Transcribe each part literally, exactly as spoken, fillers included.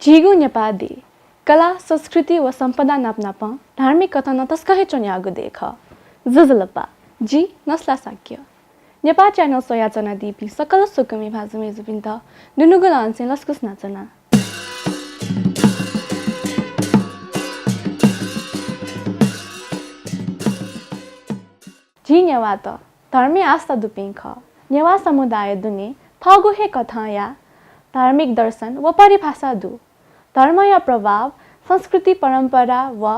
झीगु नेपाः देय् कला, संस्कृति व सम्पदा नापनापं धार्मिक कथं नं तसकं हे च्वन्यागु देय् खः। ज्वजलपा, जि नसला शाक्य। नेपाः च्यानल स्वयाच्वनादीपिं सकल स्वकुमि भाजु मय्जुपिन्त दुनुगलंनिसें लसकुस यानाच्वना। झी नेवाःत धर्मय् आस्था दुपिं खः। नेवाः समुदाय दुने थःगु हे कथंया धार्मिक दर्शन व परिभाषा दु। धर्मया प्रभाव संस्कृति, परम्परा व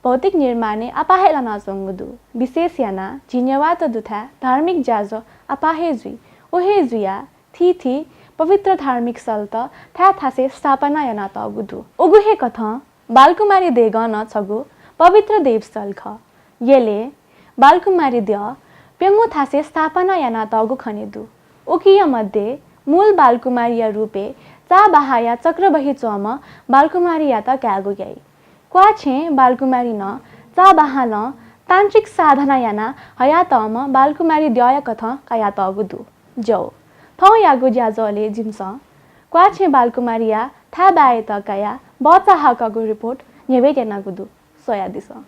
भौतिक निर्माणय् अपाः हे लानाच्वंगु दु। विशेष यानाः झी नेवाःत दुथाय् धार्मिक ज्याझ्वः अपाः हे जुइ। उ हे जुयाः थीथी पवित्र धार्मिक स्थलत थाय् थासय् स्थापना यानातःगु दु। उगु हे कथं बालकुमारी देगः नं छगू पवित्र देवस्थल खः। यलय् बालकुमारी द्यः प्यंगू थासय् स्थापना यानातःगु खने दु। उकिया मध्ये मूल बालकुमारीया रूपय् चाबहाःया चक्रबही च्वंम्ह बालकुमारीयात कायेगु याइ। क्वाःछेँ बालकुमारी नं चाबहालं तान्त्रिक साधना यानाः हयातःम्ह बालकुमारी द्यःया कथं कयातःगु दु। ज्यू, थौंयागु ज्याझ्वलय् जिमिसं क्वाःछेँ बालकुमारीया थाय् बाय्‌यात कयाः बचाहाकःगु रिपोर्ट न्ह्यब्वये त्यनागु दु। स्वयादिसँ।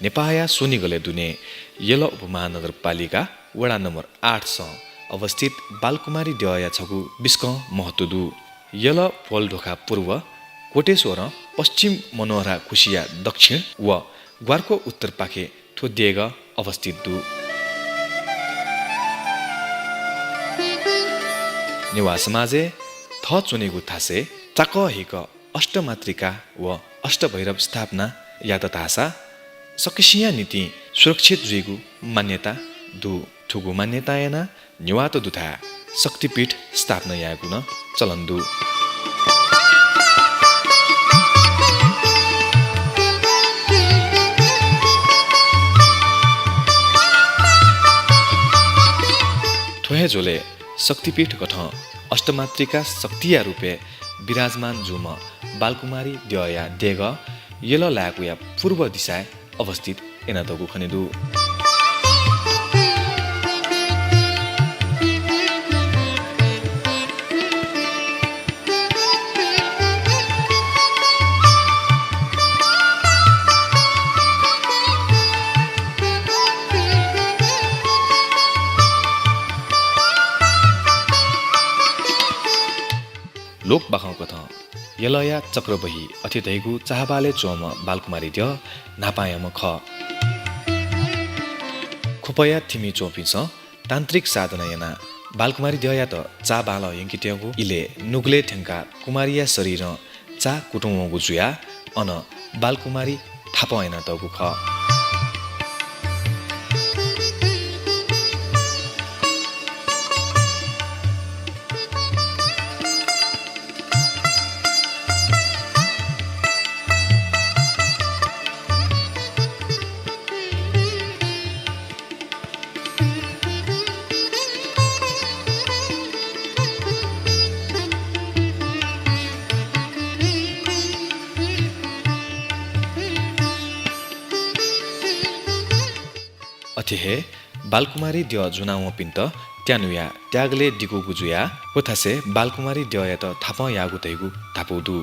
नेपाःया स्वनिगलय् दुने यल उपमहानगरपालिका वडा नम्बर आठसं अवस्थित बालकुमारी द्यःया छगू बिस्कं महत्व दु। यल प्वल्ध्वखा पूर्व, कोटेश्वरं पश्चिम, मनोहरा खुसिया दक्षिण व ग्वार्को उत्तरपाखे थ्व देगः अवस्थित दु। नेवाः समाजय् थः च्वनेगु थासय् चाकःहिक अष्टमातृका व अष्टभैरव स्थापना यात धाःसा सकसिया निंतिं सुरक्षित जुइगु मान्यता दु। थुगु मान्यता यानाः नेवाःत दुथाय् शक्तिपीठ स्थापना यायेगु नं चलन दु। थ्व हे झ्वलय् शक्तिपीठ कथं अष्टमातृका शक्तिया रूपय् विराजमान जूम्ह बालकुमारी द्यःया देगः यल लाय्कुया पूर्व दिसाय् अवस्थित यानातःगु खने दु। लोकबाखं कथं यलया चक्रबही अथे धइगु चाहबालय् च्वंम्ह बालकुमारी द्यः न्हापांयाम्ह खः। ख्वपया थिमि च्वंपिन्सं तान्त्रिक साधना यानाः बालकुमारी द्यःयात चाबहालं यंकेत्यंगु इलय् नुगलय् थ्यंकाः कुमारीया शरीरं चा कुतुं वंगु जुयाः अन बालकुमारी थापं यानातःगु खः। अथे हे बालकुमारी द्यः ज्वनावंपिन्त त्यानुया त्यागलय् दिकूगु जुयाः व थासय् बालकुमारी द्यःयात थापं याःगु धइगु धापू दु।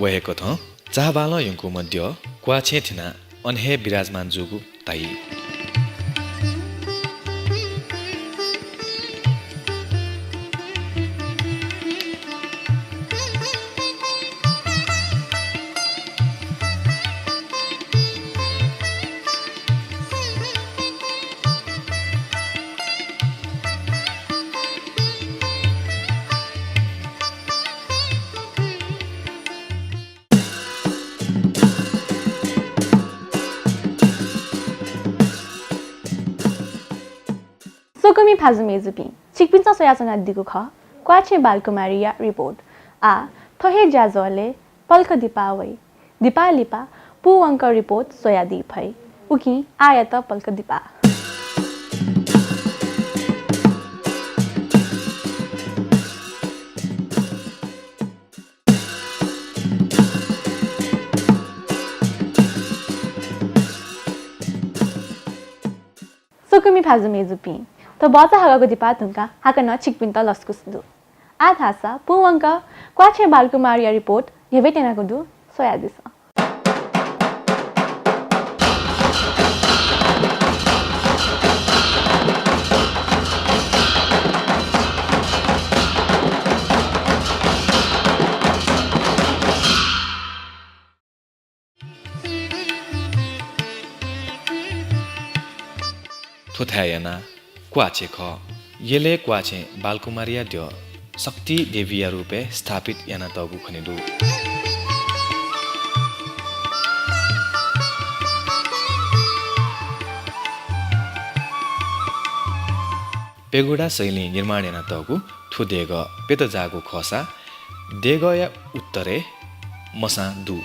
व हे कथं चाःबालं यंकूम्ह द्यः क्वाःछेँ थिनाः अन हे विराजमान जूगु धाइ। स्वकुमि भाजु मय्जुपिं, छिकपिन्सं स्वयाच्वनादीगु खः क्वाःछेँ बालकुमारीया report। आः थ्व हे ज्याझ्वलय् पलख दिपाः वइ। दिपाः लिपा पूवंक report स्वयादी फइ। उकिं आःयात पलख दिपाः। स्वकुमि भाजु मय्जुपिं, थ्व भचा हःगु दिपाः धुंकाः हाकनं छिकपिन्त लसकुस दु। आः धाःसा पूवंक क्वाःछेँ बालकुमारीया report न्ह्यब्वये त्यनागु दु, स्वयादिसँ। थ्व थाय् यानाः क्वाःछेँ खः। यलय् क्वाःछेँ बालकुमारीया द्यः शक्ति देवीया रूपय् स्थापित यानातःगु खने दु। पेगोडा शैलीं निर्माण यानातःगु थ्व देगः प्यत जाःगु खःसा देगःया उत्तरय् मसां दु।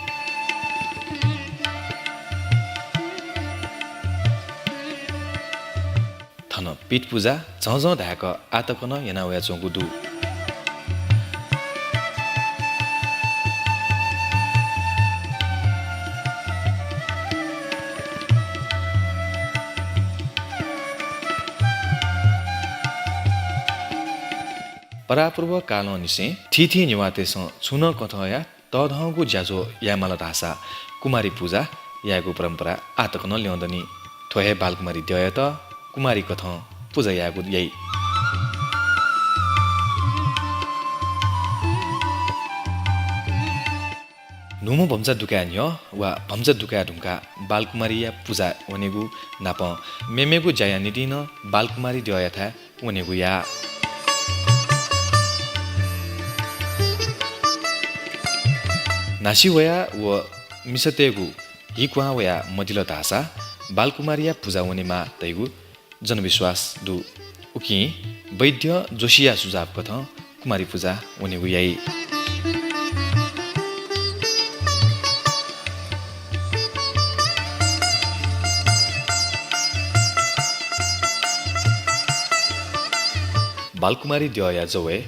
थन पीठ पुजा झःझः धाय्क आः तक नं याना वयाच्वंगु दु। परापूर्व कालंनिसें थीथी नेवाःतय्सं छुं नं कथंया तःधंगु ज्याझ्वः यायेमाल धाःसा कुमारी पुजा यायेगु परम्परा आः तक नं ल्यं दनि। थ्व हे बालकुमारी द्यःयात कुमारी कथं पुजा यायेगु याइ। न्हूम्ह भम्चा दुकाये न्ह्यः वा भम्चा दुकाये धुंकाः बालकुमारीया पुजा वनेगु नापं मेमेगु ज्याया निंतिं नं बालकुमारी द्यःयाथाय् वनेगु याः। न्हासि वयाः व मिसातय्गु हि क्वहां वयाः मदिल धाःसा बालकुमारीया पुजा वनेमाः धइगु जनविश्वास दु। उकिं वैद्य जोशीया सुझाव कथं कुमारी पुजा वनेगु याइ। बालकुमारी द्यःया जवय्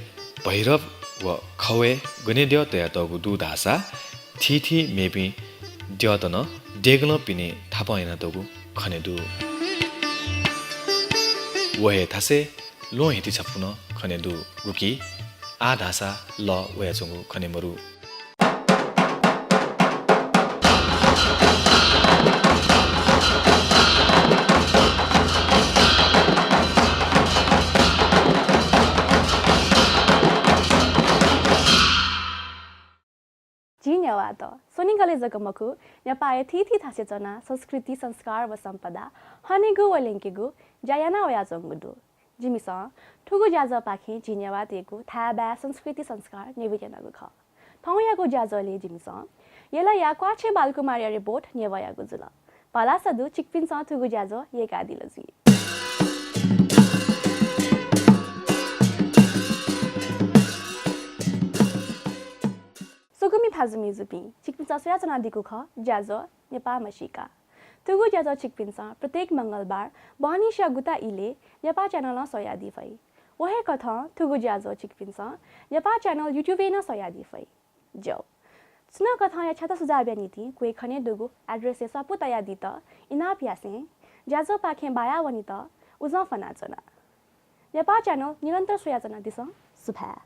भैरव व खवय् गने द्यः तयातःगु दु धाःसा थीथी मेपिं द्यःत नं देगलं पिने थापं यानातःगु खने दु। व हे थासय् ल्वहंहिति छपु नं खने दु, गुकी आः धाःसा लः वयाच्वंगु खने मरु। झी नेवाःत स्वनिगलय् जक मखु, नेपाःया थीथी थासय् च्वनाः संस्कृति, संस्कार व सम्पदा हनेगु व ल्यंकेगु ज्या याना वयाच्वंगु दु। जिमिसं थुगु ज्याझ्वःपाखें झी नेवाःतय्गु थाय्बाय् संस्कृति, संस्कार न्यबुइत्यनागु खः। थौंयागु ज्याझ्वलय् जिमिसं यलया क्वाःछेँ बालकुमारीया report न्यबायागु जुल। भलसा दु छिकपिन्सं थुगु ज्याझ्वः यय्कादिल जुइ। स्वकुमि भाजु मय्जुपिं, छिकपिन्सं स्वयाच्वनादीगु खः ज्याझ्वः नेपाः मसीका। थुगु ज्याझ्वः छिकपिन्सं प्रत्येक मंगलबार बहनिसिया गुता इलय् नेपाः channel-ं स्वयादी फइ। व हे कथं थुगु ज्याझ्वः छिकपिन्सं नेपाः channel YouTube-य् नं स्वयादी फइ। ज्यू। छुं नं कथंया छ्याता सुझावया निंतिं क्वय् खनेदुगु address-य् स्वापू तयादीत इनाप यासें ज्याझ्वःपाखें बाया वनेत उजं फ्वनाच्वना। नेपाः channel निरन्तर स्वयाच्वनादिसँ। सुभाय्।